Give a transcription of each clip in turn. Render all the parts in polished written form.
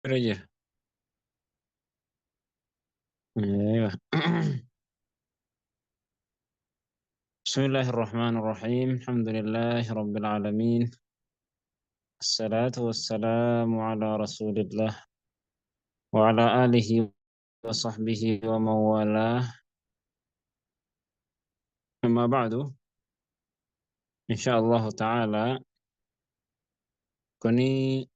Bira jira. Aywa. بسم الله الرحمن الرحيم، الحمد لله رب العالمين، الصلاة والسلام على رسول الله وعلى آله وصحبه ومن والاه، أما بعد، إن شاء الله تعالى kuni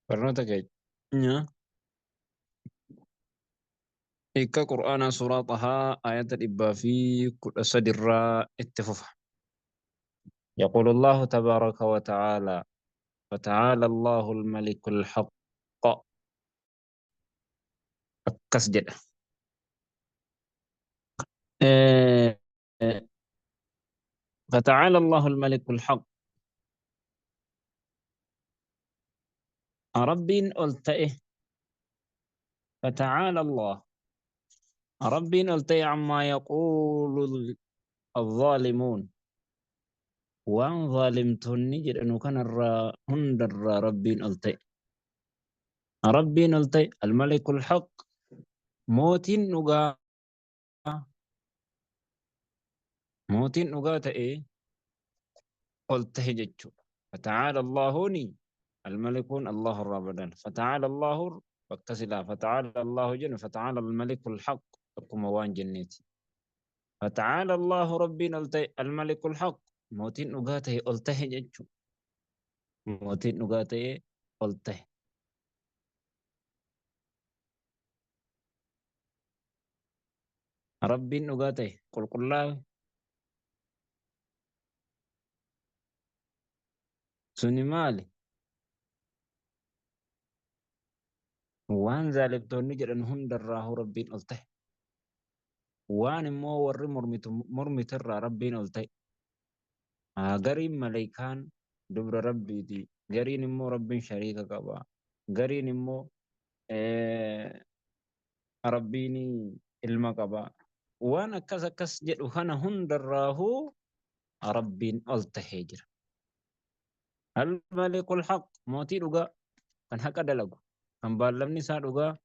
barnoota keenya hiika Qur'aanaa suuraa Xahaa ayata 113 irraa itti fufa. يقول الله تبارك وتعالى: فتعالى الله الملك الحق. Akkas jedha. فتعالى الله الملك الحق، Rabbiin ol ta'e. فتعالى الله، Rabbiin ol ta'e، عما يقول الظالمون، waan zaalimtoonni jedhanu kanarraa hundarraa Rabbiin ol ta'e. Rabbiin ol ta'e، الملك الحق، mootiin dhugaa, mootiin dhugaa ta'e ol ta'e jechuudha. فتعالى الله الملك الله irraa badan. فتعالى الله bakka silaa فتعالى الله jennu فتعالى الملك الحق akkuma waan jenneeti. فتعالى الله، Rabbiin ol ta'e، الملك الحق، mootiin dhugaa ta'e ol ta'e jechuudha. Mootiin dhugaa ta'e ol ta'e. Rabbiin dhugaa ta'e qulqullaa'e suni maali? Waan zaalimtoonni jedhan hundarraa Rabbiin ol ta'e. Waan immoo warri mormitu mormitirraa Rabbiin ol ta'e. Gariin maleekaan dubra Rabbiiti. Gariin immoo Rabbiin shariika qaba. Gariin immoo Rabbiin ilma qaba. Waan akkas akkas jedhu kana hundarraahuu Rabbiin ol tahee jira. الملك الحق, mootii dhugaa, kan haqa dalagu, kan baallamni isaa dhugaa.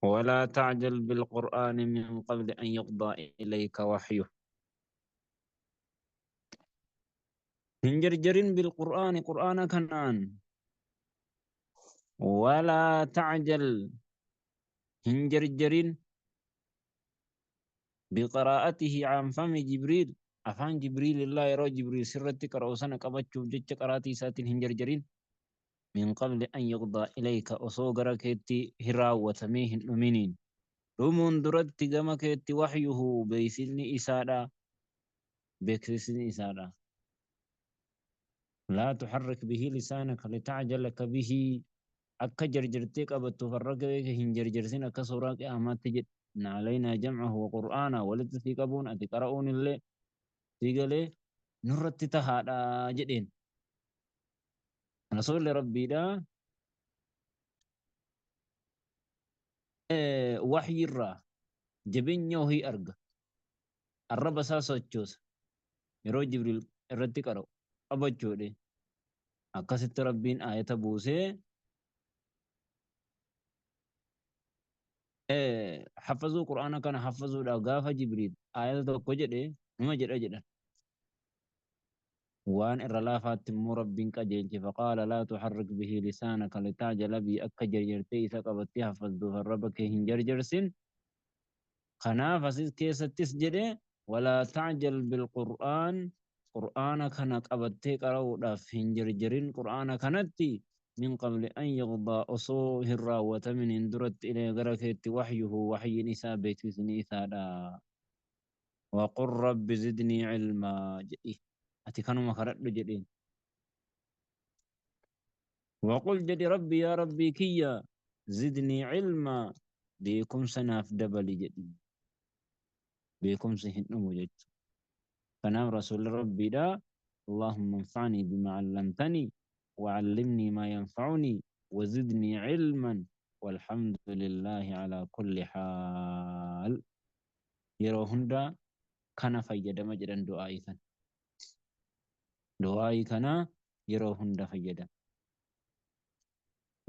ولا تعجل بالقرآن من قبل أن يقضى إليك وحيه. Hin jarjarin، بالقرآن, qur'aana kanaan. ولا تعجل, hin jarjarin، بقراءته عن فم جبريل, afaan Jibriil illaa yeroo Jibriil sirratti qara'u sana qabachuuf jecha qaraatii isaatiin hin jarjarin. من قبل أن يقضى إليك, osoo gara keetti hin raawwatamee hin dhuminiin, dhumuun duratti gama keetti, وحيه, beeksisni isaadha, beeksisni isaadha. لا تحرك به لسانك لتعجل به, akka jarjartee qabattuuf har'a kee hin jarjarsin, akka suuraa Qiyaamaatti jedhe. إن علينا جمعه وقرآنه, walitti sii qabuun ati qara'uun illee sii galee nurratti tahaadha jedheen. Rasuulli Rabbiidha waxyirraa jabeenya wahii arga, arraba isaa sochoosa yeroo Jibriil irratti qara'u qabachuudhe. Akkasitti Rabbiin aayata buusee hafazuu, Qur'aana kana hafazuudhaaf gaafa Jibriil aayata tokko jedhe numa jedha jedhan. Waan irra laafaatti immoo Rabbiin qajeelche. فقال لا تحرك به لسانك لتعجل به, akka jarjartee isa qabattee hafazduuf arraba kee hin jarjarsin. Kanaaf asis keessattis jedhe: ولا تعجل بالقرآن, qur'aana kana qabattee qara'uudhaaf hin jarjarin qur'aana kanatti. من قبل أن يقضى, osoo hin raawwataminiin duratti, إليك, gara keetti, وحيه, waxyiin isaa, beeksisni isaadha. وقل رب زدني علما jedhi, ati kanuma kadhadhu jedheen. وقل jedhi, رب, yaa Rabbii kiyya, زدني علما, beekumsa naaf dabali jedhi. Beekumsi hin dhumu jechuudha. Kanaaf rasuulli Rabbiidha: اللهم انفعني بما علمتني وعلمني ما ينفعني وزدني علما والحمد لله على كل حال. Yeroo hunda kana fayyadama jedhan du'aa isan. Du'aa'ii kana yeroo hunda fayyadama.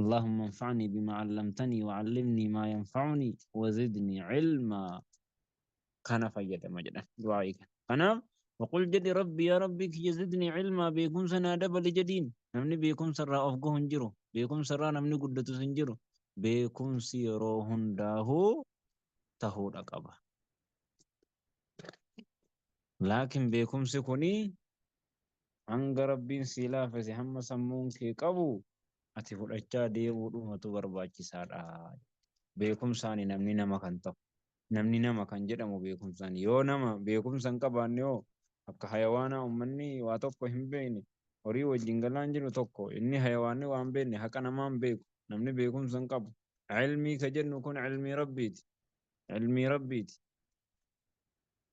Allahumma anfa'nii bimaa 'allamtanii wa 'allimnii maa yanfa'unii wa zidnii 'ilmaa. Kana fayyadama jedhan du'aa'ii kana. Kanaaf waqul jedhi rabbi yaa rabbii kiyya zidnii 'ilmaa beekumsa naa dabali jedhiin. Namni beekumsa irraa of gahu hin jiru. Beekumsa irraa namni guddatus hin jiru. Beekumsi yeroo hundaahuu tahuudha qaba. Laakiin beekumsi kuni hanga Rabbiin sii laaffise hamma sammuun kee qabu ati fudhachaa deemuudhumatu barbaachisaadha. Beekumsaani namni nama kan ta'u. Namni nama kan jedhamu beekumsaani. Yoo nama beekumsa hin qabaanne hoo akka hayawaanaa ummanni waa tokko hin beekne horii wajjin galaan jiru tokko inni hayawaanni waan beekne haqa namaa hin beeku. Namni beekumsa hin qabu. Ilmii ka jennu kun ilmii Rabbiiti. Ilmii Rabbiiti.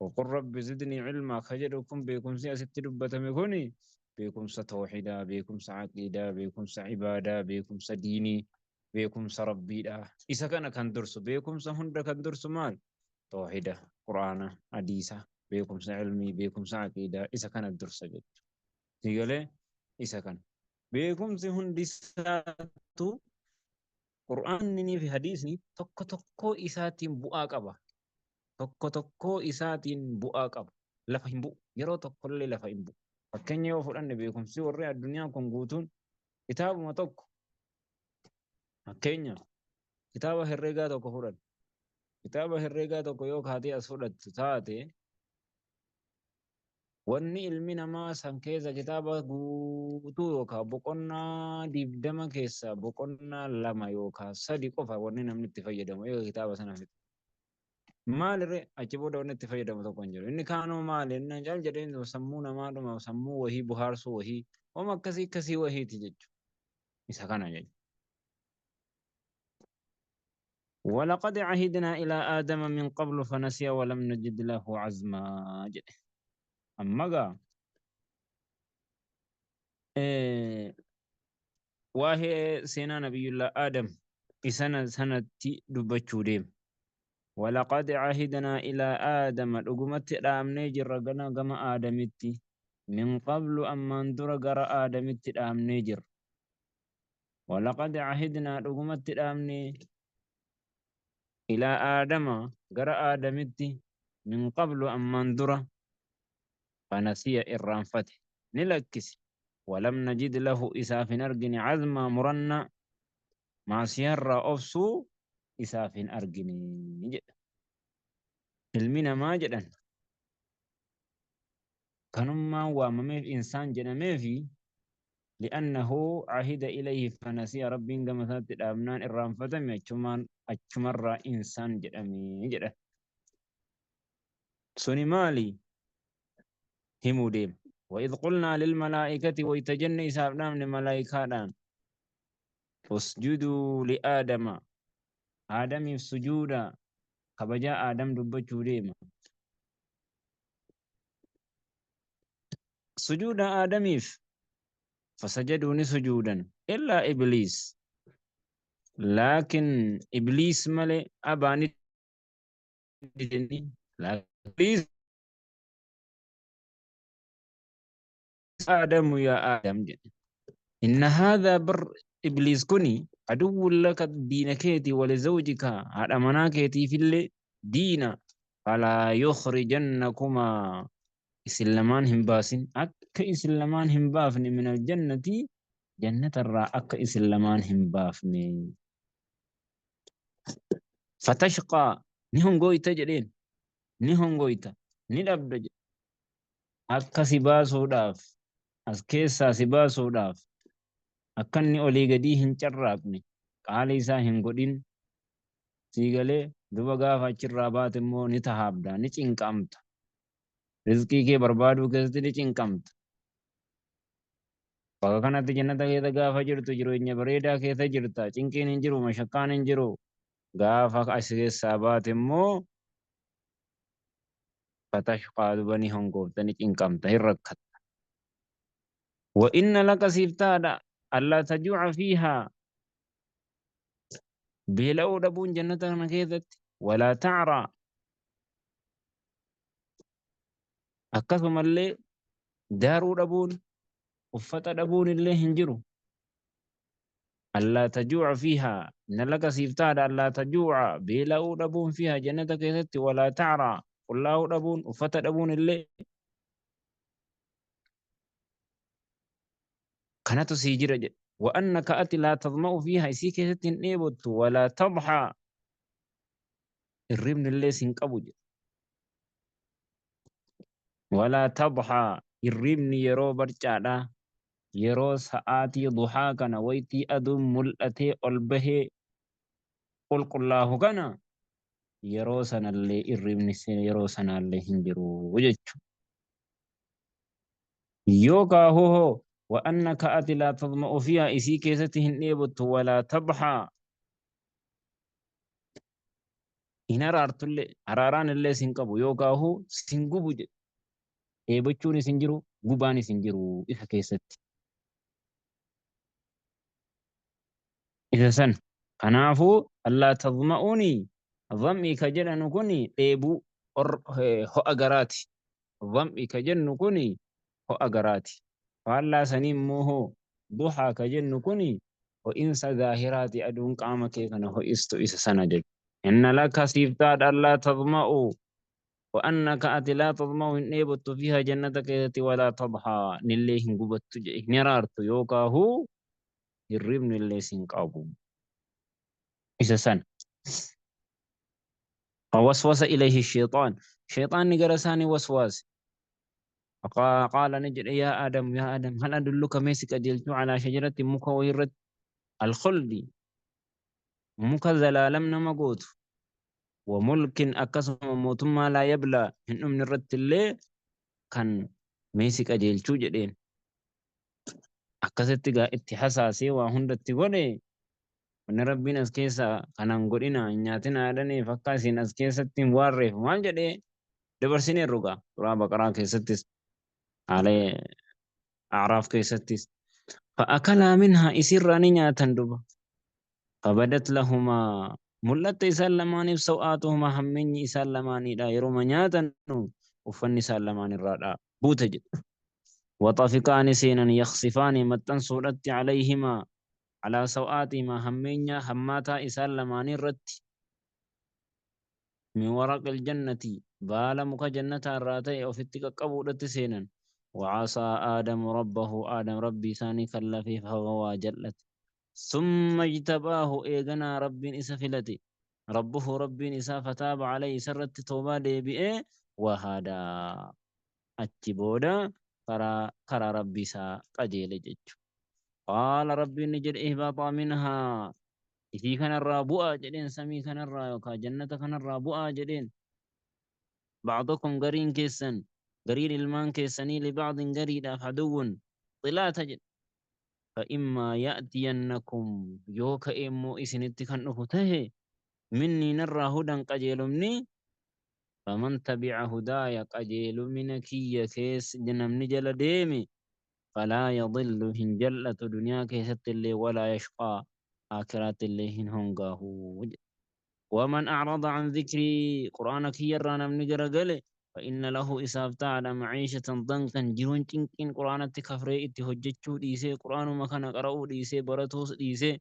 Waqul rabbi zidnii ilmaa ka jedhu kun beekumsi asitti dubbatame kuni beekumsa tawhidaa, beekumsa aqiidaa, beekumsa ibaadaa, beekumsa diinii, beekumsa Rabbiidha. Isa kana kan dursu beekumsa hunda kan dursu maal? Tawhida, Qur'aana, hadiisa, beekumsa ilmii, beekumsa aqiidaa isa kana dursa jechuudha. Sigalee isa kana. Beekumsi hundi isaatu Qur'aanni fi hadiisni tokko tokkoo isaatiin bu'aa qaba. Tokko tokkoo isaatiin bu'aa qaba. Lafa hin bu'u. Yeroo tokkollee lafa hin bu'u. Fakkeenya yoo fudhanne beekumsi warri addunyaa kun guutuun kitaabuma tokko fakkeenya kitaaba herreegaa tokko fudhanne. Kitaaba herreegaa tokko yoo kaatee as fudhattu taate Wanni ilmi namaa san keessa kitaaba guutuu yookaa boqonnaa 20 keessaa boqonnaa 2 yookaa 3 qofa wanni namni itti fayyadamu eega kitaaba sana fixe. Maaliree achi booda wanni itti fayyadamu tokko hin jiru. Inni kaanoo maali inni cal jedhee sammuu namaadhuma sammuu wahii bohaarsuu wahii wama akkasii akkasii wahiiti jechuudha. Isa kana jechuudha. Walaqad cahidnaa ilaa aadama min qablu fanasiya walam najid lahu cazmaa jedhe. Amma gaa waa'ee seenaa nabiyyullaa Aadam isana sanatti dubbachuu deema. Walaqad cahidnaa ilaa aadama dhugumatti dhaamnee jirra gana gama Aadamitti min qablu ammaan dura gara Aadamitti dhaamnee jirra. Walaqad cahidnaa dhugumatti dhaamne ilaa Aadama gara Aadamitti min qablu ammaan dura fanasiya irraanfate ni lakkise walam najid lahu isaaf hin argine cazmaa murannaa maasiyarraa obsuu isaaf hin argine jedha. Ilmi namaa jedhan kanummaan waamameef insaan jedhameefi li'annahu ahida ilayhi fanasiya Rabbiin gama isaatti dhaabnaan irraanfatame achumaan achumarraa insaan jedhame jedhan. Suni maali? Himuu deema. Wa'idh qulnaa lilmalaa'ikati wayta jenne isaaf dhaamne malaayikaadhaan usjuduu li'aadama Aadamiif sujuuda kabajaa Aadam dubbachuu deema. Sujuuda Aadamiif fasajaduu ni sujuudan illaa Ibliis laakin Ibliis malee abaa ni dideni laakin Ibliis Aadamu yaa Aadam jedhe inna haadhaa bar Ibliis kuni aduwwun laka diina keeti walizawjika haadha manaa keetiifillee diina falaa yukhrijannakumaa isin lamaan hin baasin akka isin lamaan hin baafne minal jannati jannatarraa akka isin lamaan hin baafne fatashqaa ni hongooyta jedheen ni hongooyta ni dhabda jedhe akka si baasuudhaaf as keessaa si baasuudhaaf akka inni olii gadii hin carraaqne qaali isaa hin godhin sii galee duba gaafa achirraa baate immoo ni tahaabda ni cinqamta rizqii kee barbaaduu keessatti ni cinqamta bakka kanatti jannata keessa gaafa jirtu jireenya bareedaa keessa jirta cinqiin hin jiru mashaqqaan hin jiru gaafa as keessaa baate immoo fatashqaa duba ni hongoofta ni cinqamta hin rakkatta wa inna laka siif taadha allaa tajuuca fiihaa beela'uu dhabuun jannata kana keessatti walaa ta'raa akkasumallee daaruu dhabuun Uffata dhabuun illee hin jiru. Allaa tajuuca fiihaa, inna laka siif taadha allaa tajuuca beela'uu dhabuun fiihaa jannata keessatti, walaa tacraa qullaa'uu dhabuun, uffata dhabuun illee kanatu sii jira jedhe. Wa annaka ati laa tadma'u fiihaa isii keessatti hin dheebottu, walaa tadxaa hirribni illee sin qabu jedhe. Walaa tadxaa hirribni yeroo barcaadha, yeroo sa'aatii duhaa kana waytii aduun mul'atee ol bahee qulqullaahu kana yeroo sanallee hirribni yeroo sanaallee hin jiru jechuudha. Yookaa hoo wa annaka ati laa tadma'u fiihaa isii keessatti hin dheebottu, walaa tadxaa hin haraartullee, haraaraan illee sin qabu yookaa hoo sin gubu jedhe. Dheebochuunis hin jiru, gubaanis hin jiru isa keessatti. Isa san. Kanaafuu allaa tadma'uuni dham'i ka jedhanu kuni dheebuu ho'a garaati. Dham'i ka jennu kuni ho'a garaati. Faallaa sanii immoo hoo duhaa ka jennu kuni ho'insa zaahiraati, aduun qaama kee kana ho'istu isa sana jechuudha. Inna laka siif taadha allaa tadma'u wa annaka ati laa tadma'u hin dheebottu fiihaa jannata keessatti, walaa tadhaa nillee hin gubattu jedhe, hin haraartu yookaahu hirribni illee sin qabu isa sana. فوسوس إليه الشيطان، شيطان gara isaanii waswaase. فقال ni jedhe يا آدم يا آدم هل أدلك mee si qajeelchuu على شجرة muka wayirratti الخلد muka zalaalam nama gootu وملك akkasuma mootummaa لا يبلى hin dhumne irratti illee kan mee si qajeelchuu jedheen. Akkasitti gaa itti hasaasee waa hundatti godhe. Wanni Rabbiin as keessa kanan godhina hin nyaatina jedhaniif akka isin as keessatti hin waarreef maal jedhee dabarsineerru gaa suuraa Baqaraa keessattis haala A'raaf keessattis. فأكلا منها isirraa ni nyaatan duba. فبدت لهما mul'atte isaan lamaaniif سوآتهما hammeenyi isaan lamaaniidha, yeroo nyaatan uffanni isaan lamaan irraadha buute jedhe. وطفقا ni seenan يخصفان maxxansuudhatti عليهما على سوآتهما hammeenya hammaataa isaan lamaanii irratti من ورق الجنة baala muka jannataa irraa ta'e ofitti qaqqabuudhatti seenan. وعصى آدم ربه آدم rabbii isaanii kallafee فغوى jal'ate. ثم اجتباه eeganaa Rabbiin isa filate ربه Rabbiin isaa فتاب عليه isarratti toobaa deebi'ee وهدى achi booda karaa Rabbii isaa qajeele jechuudha. قال Rabbiin ni jedhe اهبطا منها isii kanarraa bu'aa jedheen, samii kanarraa yookaan jannata kanarraa bu'aa jedheen. بعضكم gariin keessan, gariin ilmaan keessanii لبعض gariidhaaf عدو xilaata jedhe. فإما يأتينكم yoo ka'e immoo isinitti kan dhufu tahe مني narraa هدى qajeelumni فمن تبع هداي qajeelumina kiyya keessa namni jala deeme فلا يضل hin jallatu duniyaa keessatti illee ولا يشقى aakhiraatti illee hin hongaahu. ومن أعرض عن ذكري qur'aana kiyyarraa namni garagale فإن له isaaf taadha معيشة ضنكا jiruun cinqiin qur'aanatti kafree itti hojjechuu dhiisee, qur'aanuma kana qara'uu dhiisee, baratuus dhiisee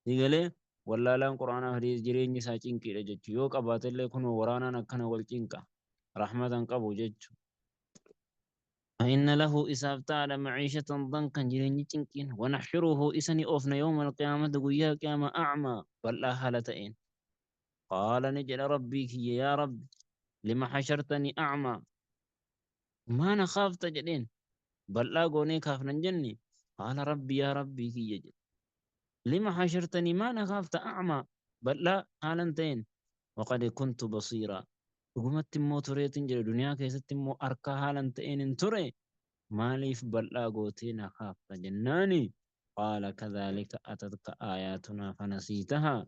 digalee wallaalaan qur'aanaaf jireenyi isaa cinqiidha jechuu. Yoo qabaatellee kunoo waraanaan akkana wal cinqa, rahmatan qabu jechuu. فإن له isaaf taadha معيشة ضنكا jireenyi cinqiin. ونحشره isa ni oofna يوم القيامة guyyaa qiyaama أعمى bal'aa haala ta'een. قال ni jedha rabbii kiyya يا رب لم حشرتني أعمى maa na kaafta jedheen, bal'aa goonee kaafnan jenne. قال ربي yaa rabbii kiyya jedhe لم حشرتني maa na kaafta أعمى bal'aa haalan ta'een وقد كنت بصيرا dhugumatti immoo tureetin jedhe, duniyaa keessatti immoo harka haalan ta'een hin ture, maaliif bal'aa gootee na kaafta jennaani. قال كذلك أتتك آياتنا فنسيتها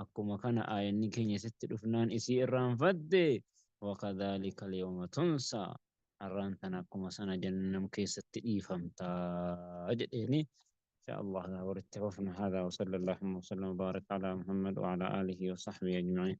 akkuma kana aayanni keenya sitti dhufnaan isii irraanfatte. وكذلك اليوم تنسى har'aan tana akkuma sana jannam keessatti dhiifamtaa jedheeni. إن شاء الله walitti fufna. هذا وصلى اللهم وسلم وبارك على محمد وعلى آله وصحبه أجمعين.